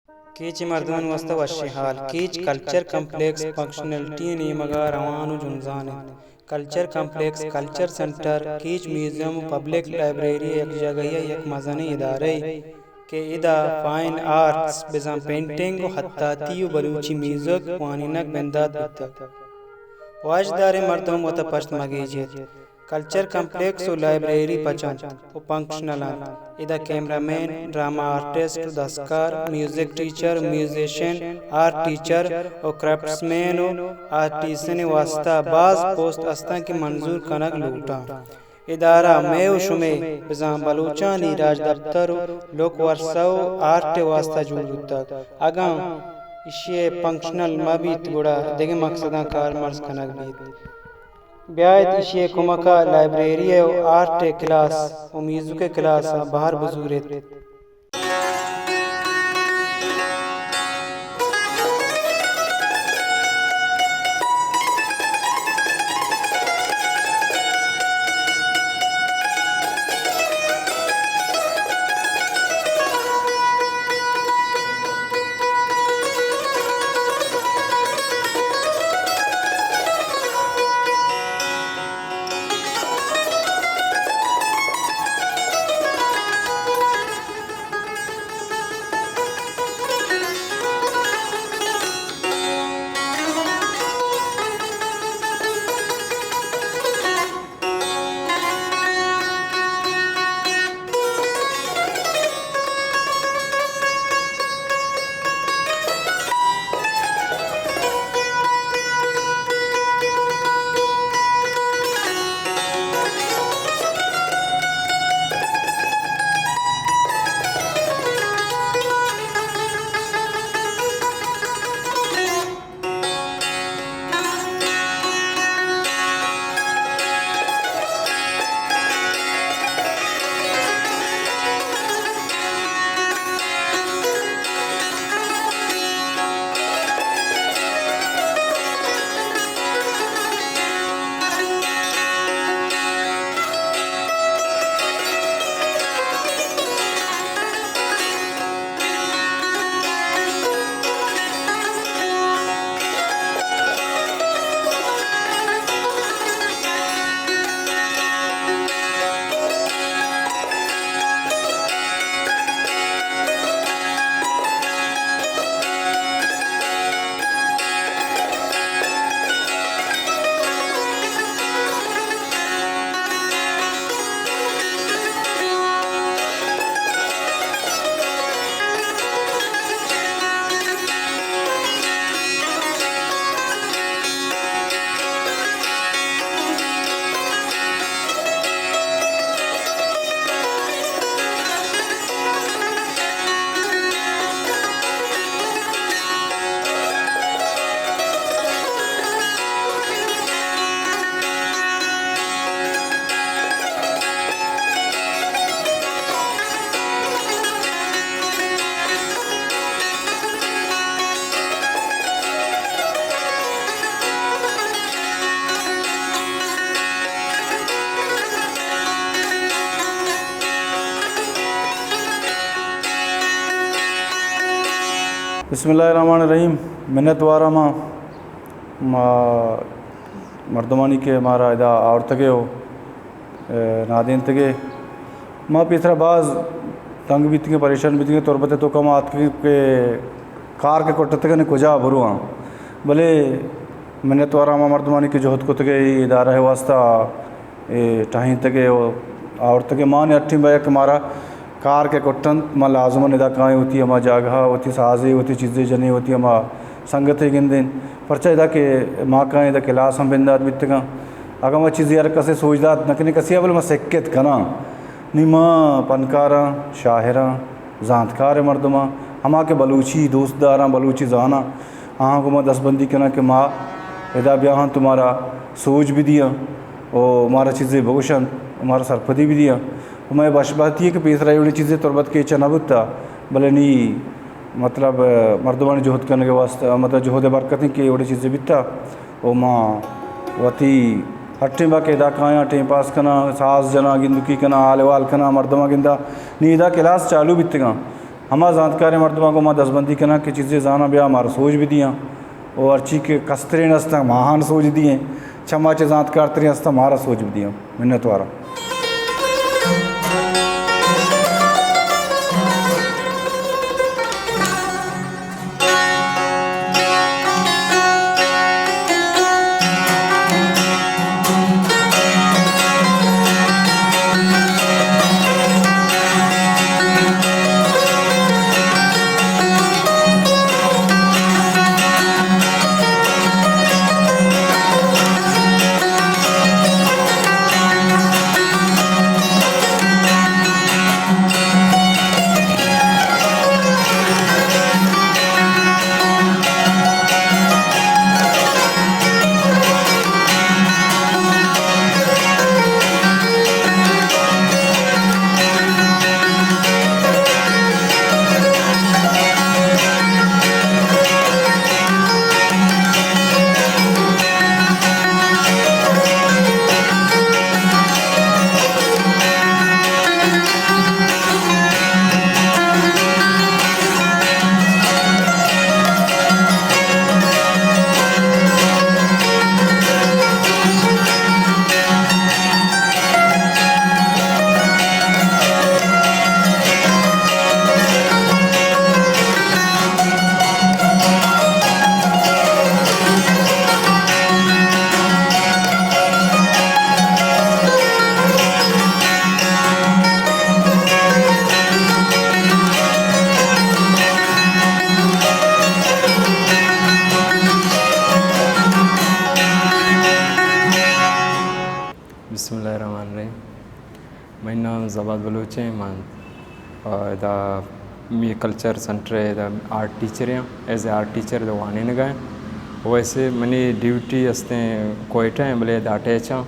کیچ ءِ مردمانی واستہ وشیں hall. Catch culture complex functionality ءِ نیمگ ءَ روان ءُ جنزان اِنت۔ Culture complex, culture centre, catch museum ءُ پبلک لائبریری ءِ یک جاگہے ءَ یک مزنیں ادارہ ئے کہ ادا فائن آرٹس، بزاں پینٹنگ ءُ خطاطی ءُ بلوچی میوزک وانینگ بندات بیتگ ءُ اژداریں مردم وتا پشت مگیجیت۔ کلچر کمپلیکس ءُ لائبریری پچ اَنت ءُ فنکشنل اَنت۔ ادا کیمرہ مین، ڈرامہ آرٹسٹ ءُ دستکار، music teacher, musician, art teacher ءُ کرافٹس مین ءُ آرٹیسن ءِ واستہ باز پوسٹ استاں کہ منظور کنگ لوٹاں۔ ادارہ مئے ءُ شمئے، بزاں بلوچانی راجدپتر ءُ لوک ورثہ ءُ آرٹ ءِ واستہ جوڑ بوتگ۔ اگاں ایشی ءِ فنکشنل مہ بیت گڑا دگہ مقصداں کارمرز کنگ بیت۔ بیایت ایشی ءِ کمک ءَ لائبریری ءُ آرٹ ءِ کلاس ءُ میوزک ءِ کلاس ءَ بہر بزوریت۔ بسم اللہ الرحمن الرحیم۔ منت واراں ما، ما مردمانی کہ مارا ادا آورتگے و، اے، نادینتگے۔ ما پیسرا باز تنگ بیتگیں، پریشان بیتگیں، تربت ءِ توکا ما آتکگیں کہ کار کہ کٹتگن کجا برواں۔ بلے منت واراں ہما مردمانی کہ جہد کتگے اے ادارہ ءِ واسطہ، اے ٹہینتگے و آورتگے۔ ما نے ہر ٹیم بیا کہ مارا کار کہ کٹنت، ما لازم ادا کائیں وتی ہما جاگہ، وتی سازے، وتی چیزے جنیں، وتی ہما سنگتے گندیں۔ پرچہ ادا کہ ما کائیں ادا کلاس ہم بندات بیتگاں۔ اگاں ما چیزے ہر کسے سوج دات نہ کنیں کسے ءَ، بلے ما سکت کناں۔ نی ما پنکاراں، شاعراں، زانتکار مردماں، ہما کہ بلوچی دوست داراں، بلوچی زاناں، آہاں گوں ما دستبندی کناں کہ ما ادا بیاہاں تو مارا سوج بدیاں و مارا چیزے بگوشنت و مارا سرپدی بدیاں۔ و مئے بشبہتی کہ پیسرا اے وڑیں چیزے تربت کہ چہ نہ بوتا، بلے نی مطلب مردمانی جہد کنگ ءِ واسطہ، مطلب جہد ءِ برکت ایں کہ اے وڑیں چیزے بیتا۔ و ما وتی ہر ٹیم با کہ ادا کایاں، ٹیم پاس کناں، ساز جناں، گندکی کناں، حال احوال کناں، مردماں گنداں۔ نی ادا کلاس چالو بیتگاں۔ ہما زانتکاریں مردماں گوں ما دزبندی کناں کہ چیزے زاناں بیا مارا سوج بدیاں، و ہرچی کہ کسترین استاں ماہان سوج دیئیں، چما چہ زانتکارترین استاں مارا سوج بدیاں۔ منتواراں۔ بسم اللہ الرحمن الرحیم۔ منی نام زباد بلوچ ایں۔ من، آ، ادا می کلچر سینٹر ءَ ادا آرٹ ٹیچر ایں، ایز اے آرٹ ٹیچر ادا وانینگ ءَ ایں۔ ویسے منی ڈیوٹی استیں کوئٹہ ایں، بلے ادا اٹیچ آں۔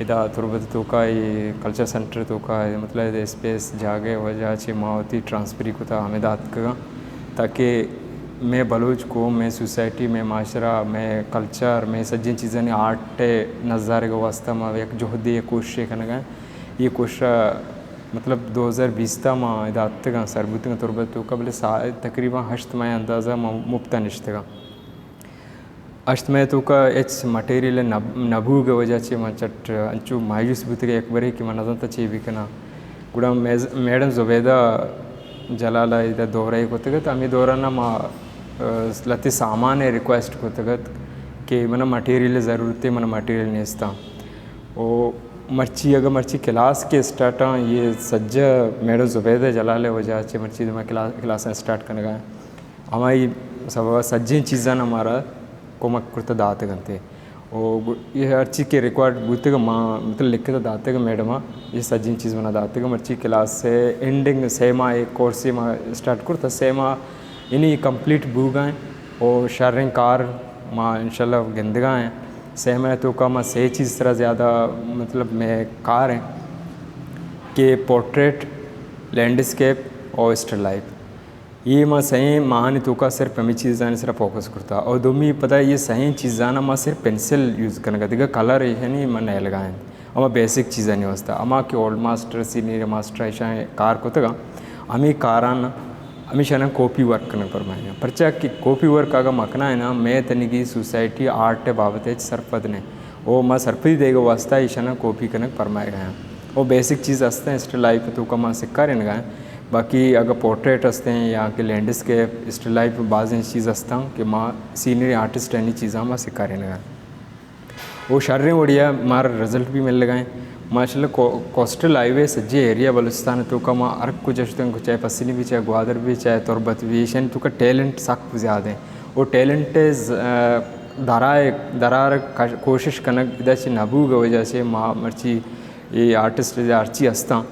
ادا تربت توکا اے کلچر سینٹر توکا، مطلب ادا اسپیس جاگہ وجہ چہ ما وتی ٹرانسفری کتا ہمدا اتکگاں، تاکہ مئے بلوچ قوم، مئے سوسائٹی، مئے معاشرہ، مئے کلچر، مئے سجیں چیزانی آرٹ ءِ نزارگ ءِ واستہ ما یک جہدے، یک کوششے کنگ ءَ ایں۔ اے کوشش ءَ مطلب دو ہزار بیست ءَ ما ادا اتکگاں، سر بوتگاں تربت توکا، بلے سا-، تقریباً ہشت ماہ اندازہ ما مفت ءَ نشتگاں۔ ہشت ماہ توکا ہچ مٹیریل نہ، نہ بوگ ءِ وجہ چہ من چٹ انچو مایوس بوتگاں یک برے کہ من نزانتاں چے بکناں۔ گڑا میز-، میڈم زبیدہ جلال ءَ ادا دورہ کتگ ات، ہمے دوران ءَ ما، آ، لہتے سامان ءِ ریکویسٹ کتگ ات کہ من مٹیریل ضرورت ایں، من مٹیریل نیستاں۔ او مرچی اگاں مرچی کلاس کہ اسٹارٹ آں، اے سجہ میڈم زبیدہ جلال ءِ وجہ چہ مرچی ما کلا-، کلاساں اسٹارٹ کنگ ءَ ایں۔ ہمائی سبب ءَ سجیں چیزاں مارا کمک کرتہ داتگ انت۔ او گو-، اے ہرچی کہ ریکوائرڈ بوتگ ما مطلب لکھتہ داتگ میڈم ءَ، اے سجیں چیز منا داتگ۔ مرچی کلاس ءِ اینڈنگ، سہ ماہ ءِ کورس ما اسٹارٹ کرتہ، سہ ماہ یعنی کمپلیٹ بوگ ءَ ایں۔ او شریں کار ما انشاءاللہ گندگ ءَ ایں۔ سہ ماہ ءِ توکا ما سہ چیز سرا زیادہ مطلب مئے کار ایں کہ پورٹریٹ، لینڈسکیپ اور اسٹل لائف۔ اے ما سئیں ماہانی توکا صرف ہمے چیزانی سرا فوکس کرتا۔ اور دومی پدا اے سئیں چیزانا ما صرف پنسل یوز کنگا، دگہ کلر ایشانی ما نیلگا انت۔ ہما بیسک چیزانی واسطہ، ہما کہ اولڈ ماسٹر، سینئر ماسٹر ایشاں کار کتگا، ہمے کاران، ہمیشانا کاپی ورک کنگ پرمائیگا۔ پرچا کہ کاپی ورک اگا ما کنائینا، مئے تنیگی سوسائٹی آرٹ بابت ہچ سرپد نہ۔ او ما سرپدی دیگ واسطہ ایشانا کاپی کنگ پرمائیگا۔ او بیسک چیز ہستیں، اسٹل لائف توکا ما سکارینگا۔ باقی اگہ پورٹریٹ ہستیں یا کہ لینڈسکیپ، اسٹل لائف، بازیں چیز ہستاں کہ ما سینری آرٹسٹ انی چیزاں ما سکارینگا۔ او شریں وڑیا مارا رزلٹ بھی ملگا ہیں۔ ماشاءاللہ کو-، کوسٹل ہائی وے سجے ایریا بلوچستان توکا ما ہر کجا شتیں، چاہے پسنی بھی، چاہے گوادر بھی، چاہے تربت بھی، ایشانی توکا ٹیلنٹ سخت زیادہ ہیں۔ او ٹیلنٹ ز-، آ، درائے، درار کش-، کوشش کنگ ادا چہ نبوگ وجہ سے ما مرچی اے آرٹسٹ ہرچی ہستاں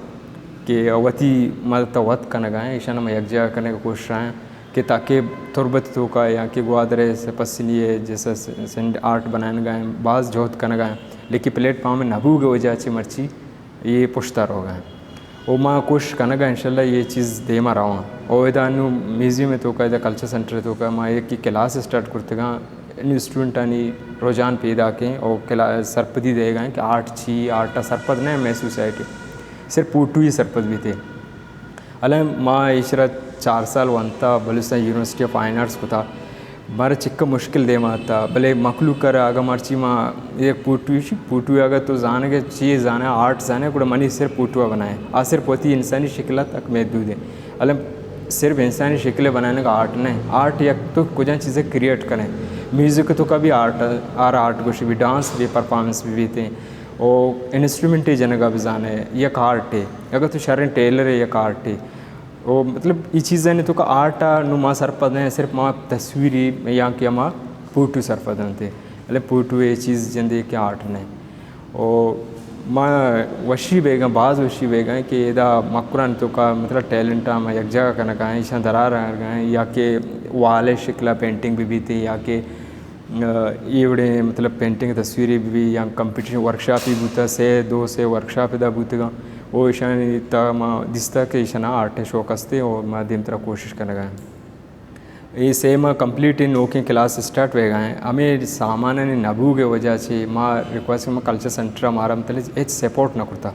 کہ وتی مدد ء وت کنگ ء ایں، ایشاں ما یکجاہ کنگ ء کوشش ء ایں کہ تاکہ تربت توکا یا کہ گوادر ء پسنی ء جیسا سینڈ آرٹ بنائینگ ء ایں، باز جہد کنگ ء ایں، لیکن پلیٹ فارم نہ بوگ ء وجہ چہ مرچی اے پشت ء روگ ء ایں۔ او ما کوشش کنگ ء انشاءاللہ اے چیز دیما رواں۔ او ادا انو میوزیم ء توکا، ادا کلچر سینٹر ء توکا ما یک کلاس اسٹارٹ کرتگاں۔ انسٹرومنٹانی رجحان پیداک ایں او کلا-، سرپدی دئیگ ء ایں کہ آرٹ چی، آرٹ ء سرپد نہ ایں مئے سوسائٹی، صرف پوٹوئی سرپد بیت۔ الم ما ایشرا چار سال ونتا، Balochistan university of fine arts کتا۔ مارا چکا مشکل دیما آتا، بلے مخلوق کرا اگا مرچی ما یک پوٹوی شی، پوٹوی اگا تو زانگے چی زانے، آرٹ زانے، گڑا منی صرف پوٹو بنائے۔ آ صرف وتی انسانی شکل تک محدود ہے۔ الم صرف انسانی شکل بنانے کا آرٹ نہیں، آرٹ یک تو کجا چیزیں کریئیٹ کریں۔ میوزک تو کا بھی آرٹ، آر آرٹ گوشی بھی، ڈانس بھی، پرفارمنس بھی بیتے ہیں۔ او انسٹرومنٹ جنگا بھی زانے، یک آرٹ ہے۔ اگر تو شریں ٹیلر ہے، یک آرٹ ہے۔ او مطلب، ای چیزانی تو کہ آرٹ آ نو ما سرپد ہیں، صرف ما تصویری یا کہ ہما پوٹو سرپد ہیں تے۔ مطلب، پوٹو اے چیز جندے کہ آرٹ نہیں۔ او ما وشی بیگاں، باز وشی بیگاں کہ ادا مکران تو کا مطلب ٹیلنٹ آ ما یک جگہ کنگا ہیں، ایشاں درا رہا ہیں یا کہ والے شکلا پینٹنگ بھی بیتے یا کہ اے وڑیں مطلب پینٹنگ تصویری بہ بی یا کمپٹیشن ورکشاپ ہی بوتا، سے دو سے ورکشاپ ادا بوتگاں۔ او ایشانی تا ما دیستا کہ ایشانا آرٹ شوق استے او ما دیمترا کوشش کنگا ہیں۔ اے سے ما کمپلیٹ ہیں، نوکیں کلاس اسٹارٹ ہوئے گا ہیں۔ ہمیں سامانانی نبوگ وجہ چے ما ریکویسٹ ما کلچر سینٹر مارا مطلب ہچ سپورٹ نہ کرتا۔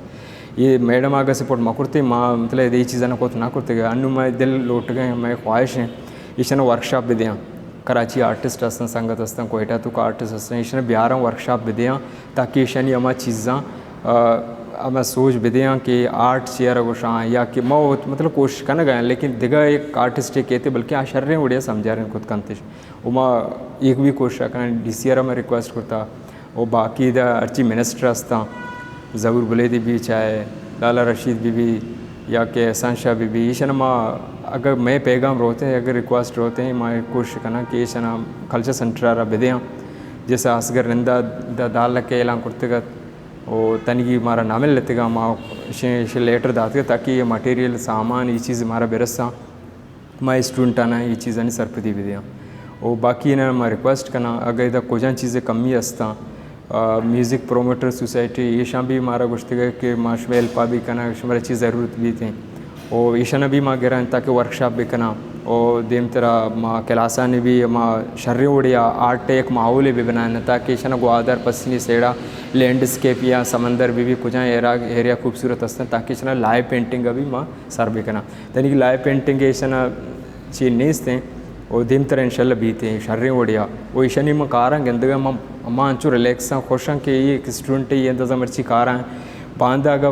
یہ میڈم آگا سپورٹ ما کرتے، ما مطلب اے چیزاں کوت نہ کرتے گا۔ انو میں دل لوٹ گئے، میں خواہش ہیں ایشانا ورکشاپ بھی دیاں۔ کراچی آرٹسٹ ہستن، سنگت ہستن، کوئٹہ تو کا آرٹسٹ ہستن، ایشاں بیاراں ورکشاپ بدیاں تاکہ ایشانی ہما چیزاں، آ، ہما سوچ بدیاں کہ آرٹ چیئر گوشاں یا کہ ما وت-، مطلب کوشش کنگ ء، لیکن دگہ ایک آرٹسٹ کہتے بلکہ آ شریں وڑیا سمجھارن کت کنتش۔ و ما ایک بھی کوشش کناں، ڈی سی آر ہم ریکویسٹ کرتا، و باقی دا ہرچی منسٹر ہستاں، ظہور بلیدی بی چاہے لالا رشید بی بی یا کہ احسان شاہ بی بی، ایشاں ما اگر مئے پیغام روتے ہیں، اگر ریکویسٹ روتے ہیں، ما کوشش کناں کہ ایشاں کلچر سینٹر را بدیاں، جیسا اصغر نندا دا دالک اعلان کرتگت و تنگی مارا نامل لتگا، ما ایشیں، ایشیں لیٹر داتگت تاکہ یہ مٹیریل، سامان، یہ چیز مارا برساں۔ ما اسٹوڈنٹاناں اے چیزانی سرپدی بدیاں۔ و باقی اناں ما ریکویسٹ کناں، اگہ ادا کجام چیزے کمی استاں، آ، میوزک پروموٹر سوسائٹی ایشاں بھی مارا گوشتگ کہ ما شمئے ہیلپا بھی کناں، شمارا چی ضرورت بیت ایں۔ و ایشاں بھی ما گراں تاکہ ورکشاپ بکناں۔ و دیمترا ما کلاسانی بھی ما شریں وڑیا آرٹ ایک ماحولے بھی بنائیں تاکہ ایشاں گوادر پسنی سیڑا لینڈسکیپ یا سمندر بھی، بھی کجام ایرا-، ایریا خوبصورت استاں تاکہ ایشاں لائیو پینٹنگ بھی ما سر بکناں۔ تنیگہ لائیو پینٹنگ ایشاں چی نیست ایں، و دیمتر انشاءاللہ بیت ایں شریں وڑیا۔ و ایشانی من کاراں گندگا من، من انچو ریلیکس آں، خوش آں کہ اے ایک اسٹوڈنٹ اے، اے اندازہ مرچی کاراں باندا اگہ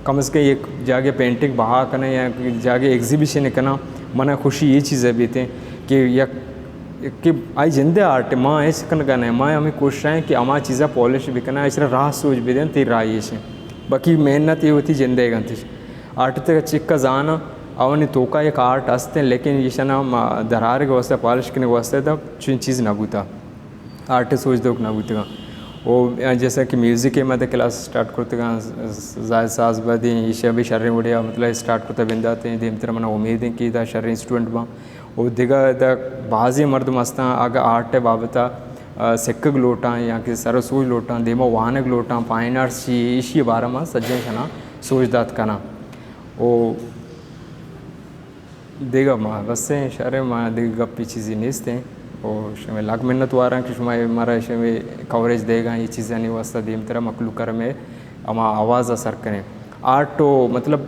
کم از کم یک جاگہ پینٹنگ بہا کناں یا جاگہ ایگزیبیشن کناں، منا خوشی اے چیز بیت ایں کہ یک، کہ آئی جندے آرٹ ما ایش کنگا نہ، ما ہمیں کوشش ایں کہ ہما چیزا پالش بکناں، ایشرا راہ سوج بدیں، تی راہ ایش ایں۔ باقی محنت اے وتی جندے گنتش۔ آرٹ تک چکا زاناں، آوانی توکا یک آرٹ است ایں، لیکن ایشانا ما درارگ واسطہ، پالش کنگ واسطہ تا چون چیز نہ بوتا۔ آرٹ سوج دوک نہ بوتگاں۔ و جیسا کہ میوزک ء ما دا کلاس سٹارٹ کرتگاں، زاہد ساز بدیں، ایشاں بھی شریں وڑیا مطلب سٹارٹ کرتا بندات ایں، دیمتر منا امید ایں کہ دا شریں اسٹوڈنٹ باں۔ و دگہ دا بازیں مردم ہستاں، اگہ آرٹ ء بابتا، آ، سکگ لوٹاں یا کہ سر و سوج لوٹاں، دیما وانگ لوٹاں، فائن آرٹس چی، ایشی بارہ ما سجیں کنا سوج دات کناں۔ و دگہ ما بس ایں شر، ما دگہ گپی چیزی نیست ایں۔ و شمئے لک منت واراں کہ شما مارا شمئے کوریج دیگا، اے چیزانی واسطہ دیمترا مخلوق کرمے ہما آواز سر کنیں۔ آرٹ و مطلب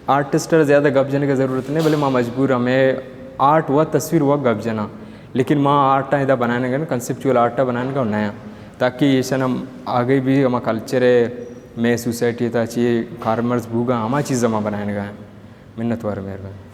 آرٹسٹ ء زیادہ گپ جنگ ء ضرورت نہیں، بلے ما مجبور ہمیں آرٹ و تصویر و گپ جنا، لیکن ما آرٹ ادا بنانے گا، کنسپچوئل آرٹ بنانے گا نیا، تاکہ ایشاں ہم آگے بھی ہما کلچر ہے، میں سوسائٹی تا چی کارمرز بوگا، ہما چیز ما بنانے گا۔ منت وار، مہربانی۔